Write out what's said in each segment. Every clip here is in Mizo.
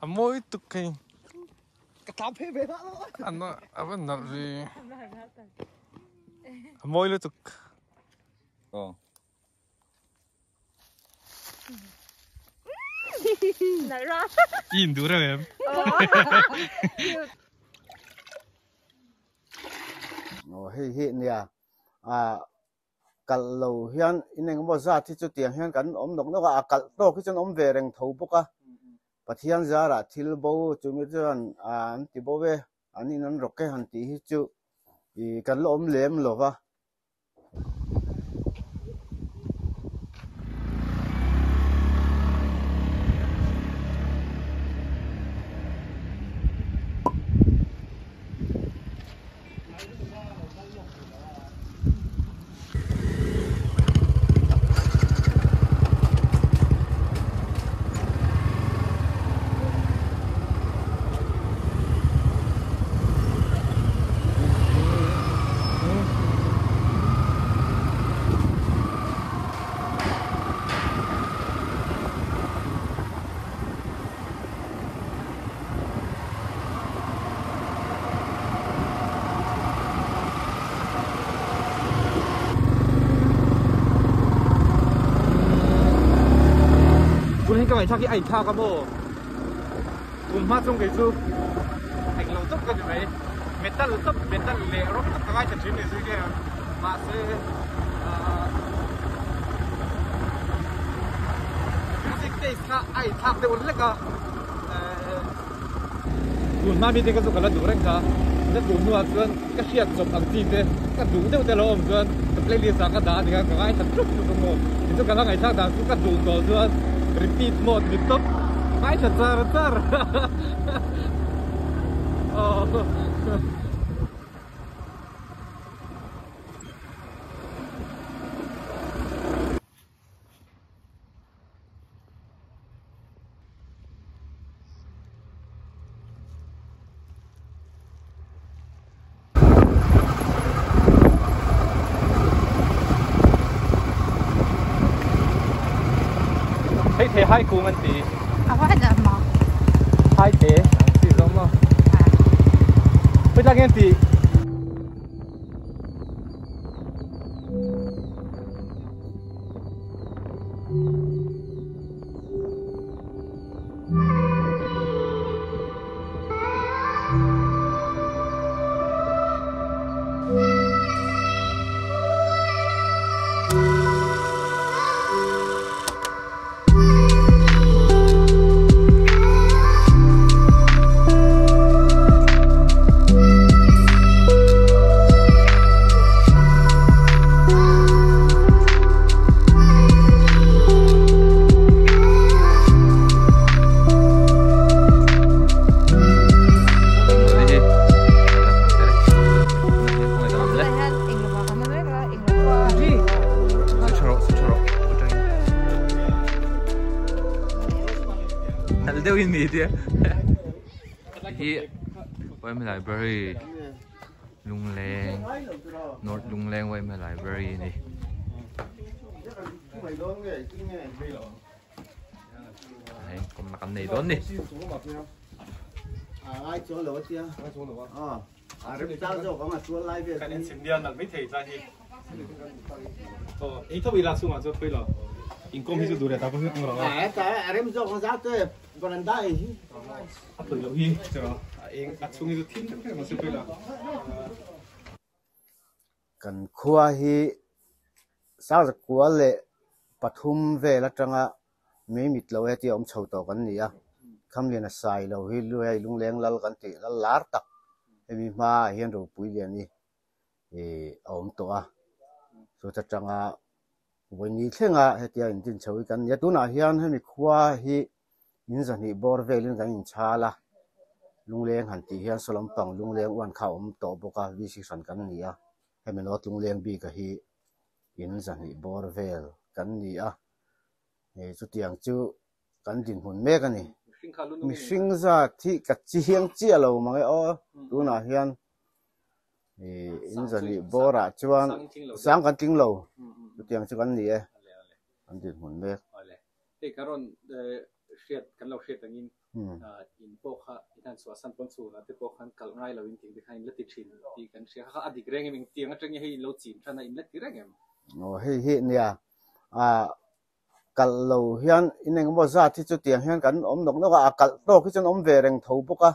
A mawi tuk hei. A va nalh ve. A mawi lutuk. I induh reuh em? Aw hei hi nia ah kalh lo hian in engemaw zat hi chu tiang hian kan awm nawk nawk a, a kalh tawk hi chuan awm ve reng tho bawk a, Pathian zarah thil bo chumi chuan an ti bo e, an in an rawk e han tih hi chu ih kan la awm lem lo va. Tun hi ka ngaihthlak hi a inthlak a maw? Tun hma chuan kei chu englo tawp ka ni mai metal tawp metal leh rock tawp ka ngaithla thin ni zui nge a mahse ahh music taste kha a inthlak deuh lek a ehh tun hma mite kha chu ka la duh reng kha na tun hnuah chuan ka hriat chawp ang chi te ka duh deuh te lo awm chuan ka playlist ah ka dah a ni a ka ngaithla tluk tluk a maw tichu ka la ngaihthlak dan chu ka duh tawh chuan repeat mode ni tawp ngaithla char char aw. Hei thei hai kung an ti. A va han maw. Hai te an ti zawng maw. Hei tlak hian ti. Deuhin mi tia hi YMA library Lungleng North Lungleng YMA library a ni. Hei kawmna kan nei dawn ni. Kan inchhim nalh mai thei tlai hi. Aw ei tho ila chungah chuan pawilo inkhawm hi chu duh leh ta pawh hi ang rawh a. A pawih loh hi cheraw a eng a chhung hi chu thim deuh hlek mahse pawilo. Kan khua hi Sangzakua leh pathum vel atanga mei mit lo e tia awm chho tawh kan ni a, Khamliana sai lo hi Luhei Lungleng Lal kan tih lal lar tak hemi hmaah hian ropui lian hi ih a awm tawh a, chuta tanga vawiini thlenga hetia indin chho hi kan ni a, tunah hian hemi khua hi in zahnih bawr velin kan inchhal a, Lungleng han tih hian saw lampang Lungleng uan kha a awm tawh bawk a, VC hran kan ni a, hemi North Lungleng bika hi in zahnih bawr vel kan ni a, ih chutiang chu kan dinhmun mek a ni. Mihring zat hi ka chiang chiah lo mang e aw, tunah hian ih in zahnih bawrah chuan sang kan tling lo chutiang chu kan ni e. kan dinhmun mek. Awle, hei ka rawn hriat kan lo hriat angin in pawh kha in han chhuahsan pawn chhunah te pawh khan kalh ngai lo in tih te khan in la ti thin tih kan hria kha a dik reng em engtiang atangin hei in lo chin than a in la ti reng em? Aw hei hi nia ah kalh lo hian in engemaw zat hi chu tiang hian kan awm nawk nawk a, a kalh tawk hi chuan awm ve reng tho bawk a,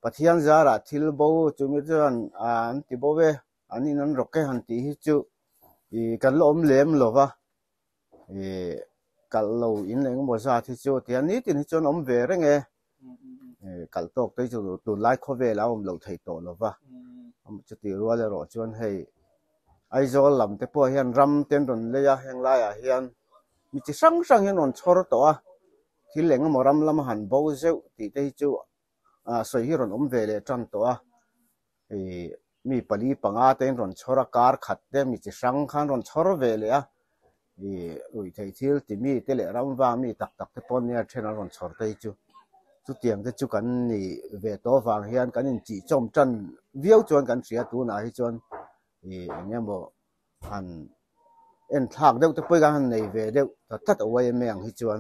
Pathian zarah thil bo chumi chuan an ti bo e, an in an rawk e han tih hi chu ih kan la awm lem lo va, ih kalh lo in engemaw zat hi chu tiang nitin hi chuan awm ve reng e, ih kalh tawk te hi chu tunlai khawvel a awm loh theih tawh lo va, chutih rual erawh chuan hei Aizawl lam te pawh hian ram te an rawn lei a, heng laiah hian mi chi hrang hrang hi an rawn chhawr tawh a, thil engemaw ram lama han bo zeuh tih te hi chu ah sawi hi rawn awm ve leh tan tawh a, ih mi pali panga te an rawn chhawr a, kar khat te mi chi hrang khan rawn chhawr ve leh a, ih ruihtheih thil ti mi te leh ram vang mi tak tak te pawh nia then an rawn chhawr te hi chu chutiang te chu kan nih ve tawh avang hian kan inchihchawm tan viau chuan kan hria tunah hi chuan ih eng emaw han en thlak deuh te pawh hi kan han nei ve deuh ta tlat a yma ang hi chuan.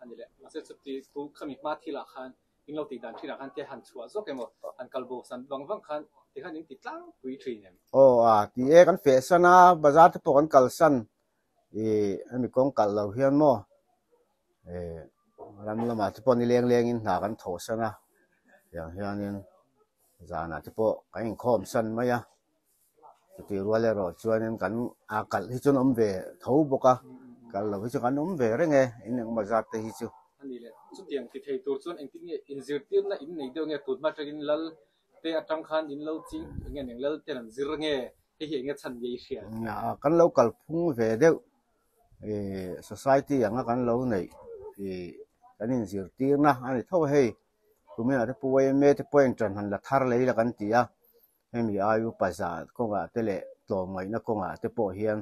Ani leh mahse chuti chu khami hma thilah khan in lo tih dan thinah khan te han chhuah zawk emaw han kal bo san vang vang khan ti khan in ti tlangpui thin em? Aw a ti e kan feh san a bazar te pawh kan kal san ih hemi kawng kalh lo hian maw ih ram lamah te pawh ni leng lengin hna kan thawh san a tiang hianin zanah te pawh kan inkhawm san mai a. Chutih rual erawh chuanin kan a kalh hi chuan awm ve tho bawk a, kalh loh hi chu kan awm ve reng e, in engemaw zat te hi chu. A ni le, chutiang ti thei tur chuan engtin nge inzirtirna in nei deuh nge tun hma atangin lal te atang khan in lo ching eng nge eng lal ten an zir nge hei hi eng nge chhan nge i hria? Kan lo kalphung ve deuh ih society anga kan lo neih ih kan inzirtirna a ni tho a hei, kuminah te pawh yma te pawh engtan han la thar lei la kan ti a. Hemi ai upa zah kawngah te leh tlawmngaihna kawngah te pawh hian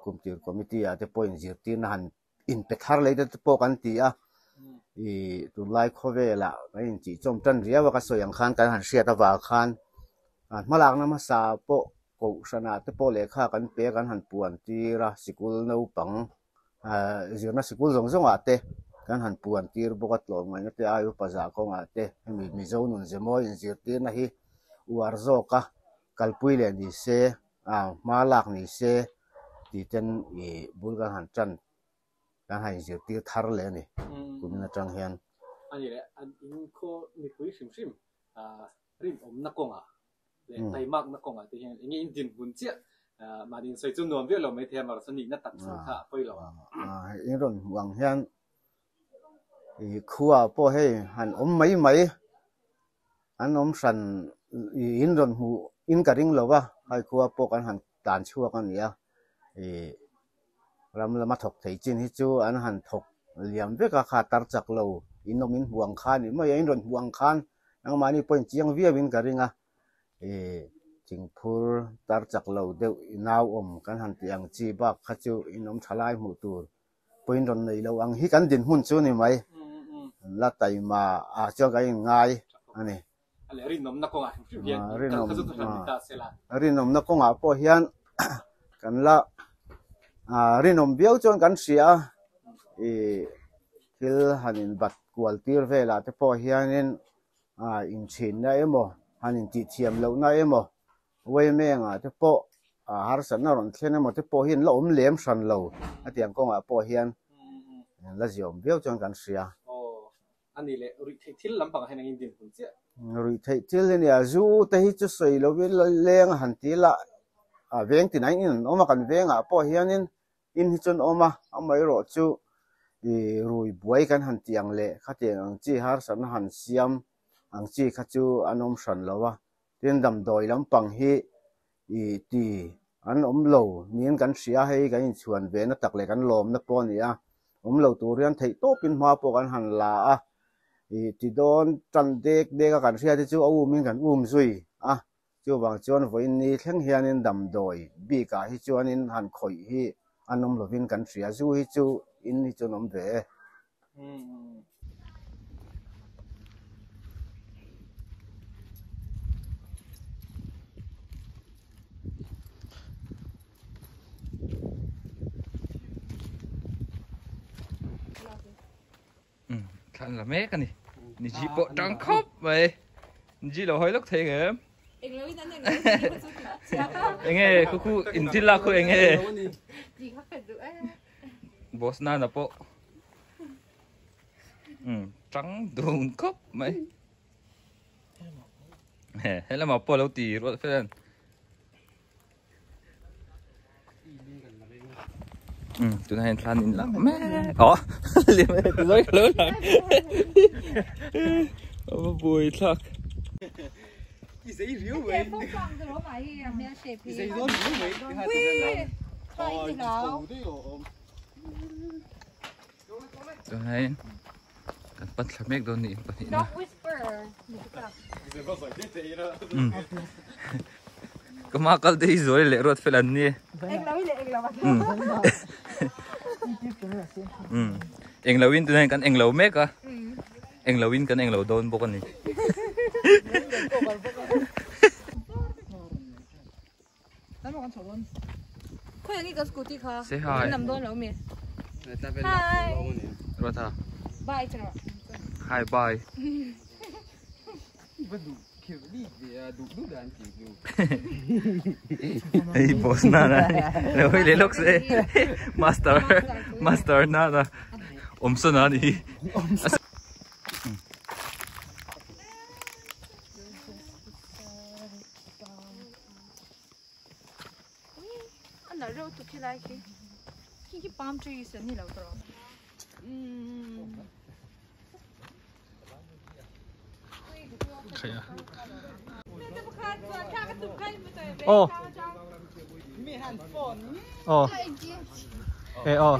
kumtir committee ah te pawh inzirtirna han inpe thar leh te pawh kan ti a, ih tunlai khawvelah kan inchihchawm tan riau a ka sawi ang khan kan han hriat avang khan hmalakna hmasa pawh kohhranah te pawh lehkha kan pe a kan han puan tir a sikul naupang Zirna sikul zawng zawngah te kan han puan tir bawk a, tlawmngaihna te ai upa zah kawngah te hemi Mizo nun ze mawi inzirtirna hi uar zawka kalpui leh ni se, hma lak ni se tih ten ih bul kan han tan kan han inzirtir thar leh a ni kumin atang hian. A ni leh, an inkhaw mipui hrim hrim rinawmna kawngah leh taimakna kawngah te hian enge in dinhmun chiah mahni insawi chu nuam viau lo mai thei a, mahse nihna tak chu kha a pawi lo ang. In rawn hmuh ang hian ih khuaah pawh hei han awm mai mai an awm hran ih in rawn hmuh in ka ring lo va, hai khua pawh kan han tlan chhuak a ni a, ih ram lama thawk thei chin hi chu an han thawk liam vek a, kha tar chak lo in awm in hmuh ang khan ni mai a, in rawn hmuh ang khan Nangmahni pawhin chiang viauin ka ring a, ih thingphur tar chak lo deuh i nau awm kan han tih ang chi bak kha chu in awm tha lai hmuh tur pawhin rawn nei lo ang hi kan dinhmun chu ni mai, la taima ah chuan kan inngai a ni. Rinawmna kawngah pawh hian kan la rinawm viau chuan kan hria a, ih thil han inbat kual tir velah te pawh hianin ah inchhinna emaw han intihthiam lohna emaw Uaimengah te pawh ah harsatna rawn thlen emaw te pawh hi an la awm lem hran lo a tiang kawngah pawh hian la ziawm viau chuan kan hria. A ni leh ruihtheih thil lampangah hian engin dinhmun chiah? Ruihtheih thil hi nia zu te hi chu sawi lovin leng han ti la ah veng tinah in an awm a kan vengah pawh hianin In hi chuan awm a, amaherawh chu ih rui buai kan han tih ang leh khatiang ang chi harsatna han siam ang chi kha chu an awm hran lo a, tin damdawi lampang hi ih ti an awm lo niin kan hria a, hei kan inchhuan ve na tak leh kan lawmna pawh a ni a, awm lo tur hian theih tawpin hma pawh kan han la a, ih ti dawn tan dek dek a kan hriat hi chu a umin kan um zui a. Chuvang chuan vawiin ni thleng hianin damdawi bikah hi chuanin han khawih hi an awm lovin kan hria. Zu hi chu in hi chuan awm ve e. Thlan la mek a ni. Niji pawh tang khawp mai. Niji lo hawi lawk thei ngem. Enge khu khu in thil lak khu enge. Boss nana pawh. Tang dun khawp mai. He lamah pawh lo ti rual fel a ni. Tunah hian thlan in lang mek aw liam e ti zawi ka lo lang a va buai thlak tunah hian kan pan thla mek dawn niin pahnih na ka hma kal te hi zuai leh ruat fel an ni englo in tunah hian kan englo mek a englo in kan englo dawn bawk a ni. Say hi. Ruata. Hi bye. Hei boss nana lo hei leh lawk se master master nana awmsawn a ni. Aw aw e aw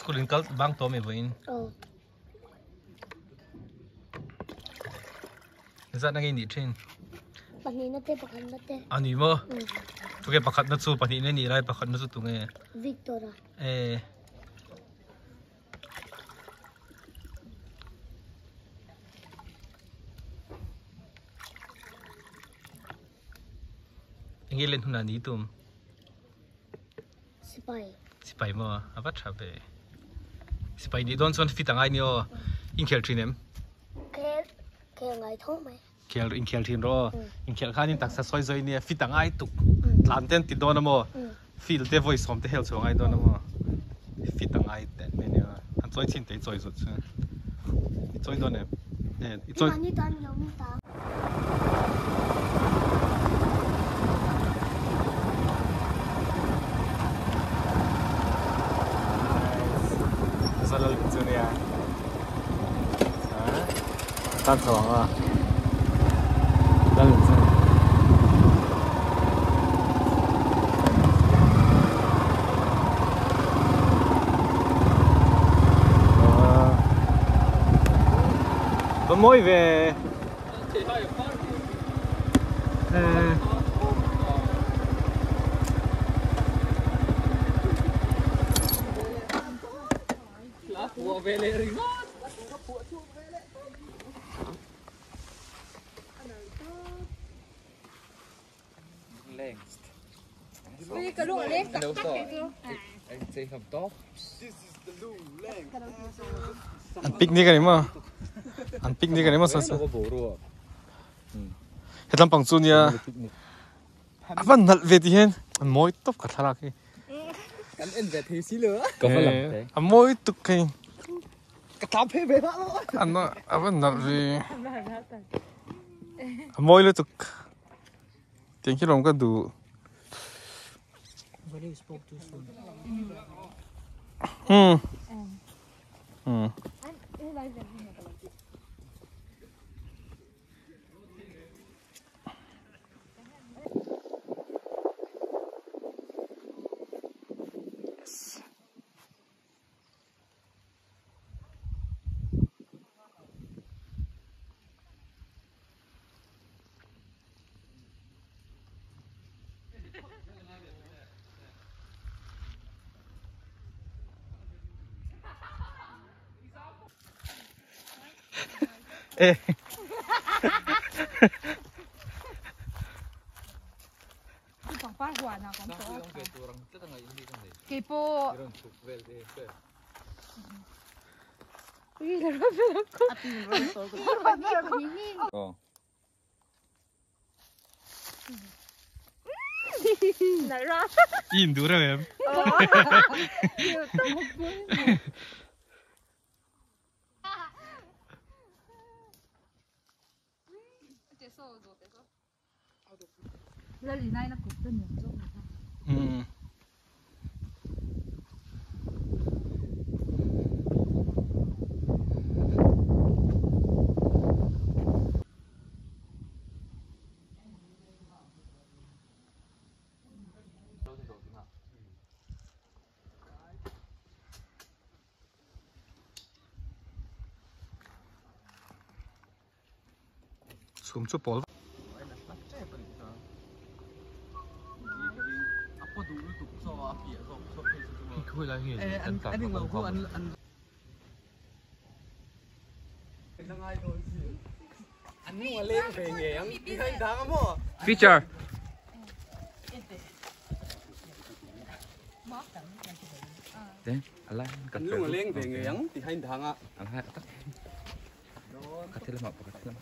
School in kal bang tawh mai vawiin. Zat na ngei nih thin. Pahnihna te pakhatna te. A ni maw? Tunge pakhatna chu pahnihna nih lai pakhatna chu tunge? Victor-a. E. Enge len hunah ni tum? Sipai. Sipai maw? A va tha ve. Sipai nih dawn chuan fit a ngai ni aw. Inkhel thin em? Khel, khel ngai tho mai. Khel, inkhel thin rawh aw. Inkhel khan in taksa sawi zawi nia fit a ngai tuk. Tlan te an ti dawn a maw? Field te vawi sawm te hel chhuah a ngai dawn a maw? Fit a ngai teh mai nia. An chawi chin te i chawi zawt chu. I chawi dawn em? I chawi. Mahni tan lo mi ta. Zalal chu nia. Tan chho ang a. Lal chu. Va mawi ve. An picnic a ni maw? An picnic a ni maw saw saw? Hetlam pang chu nia. A van nalh ve ti hian a mawi tawp ka thlalak hi. Kan en ve thei si lo a. Ka va lang thei. A mawi tuk hei. Ka tlam phei ve hlah lo. A van nalh ve. A mawi lutuk. Tiang khi lawm ka duh. Hmm. Hmm. Ê. Pangpar huan ah kan tawh a. Keipawh. I in duh reuh em? Hmm. Chhum chu pawl Feature. Thế, alai An lung a leng ve ngei ang ti hain dang a. Alai tak. Ka thil ma ka thil ma.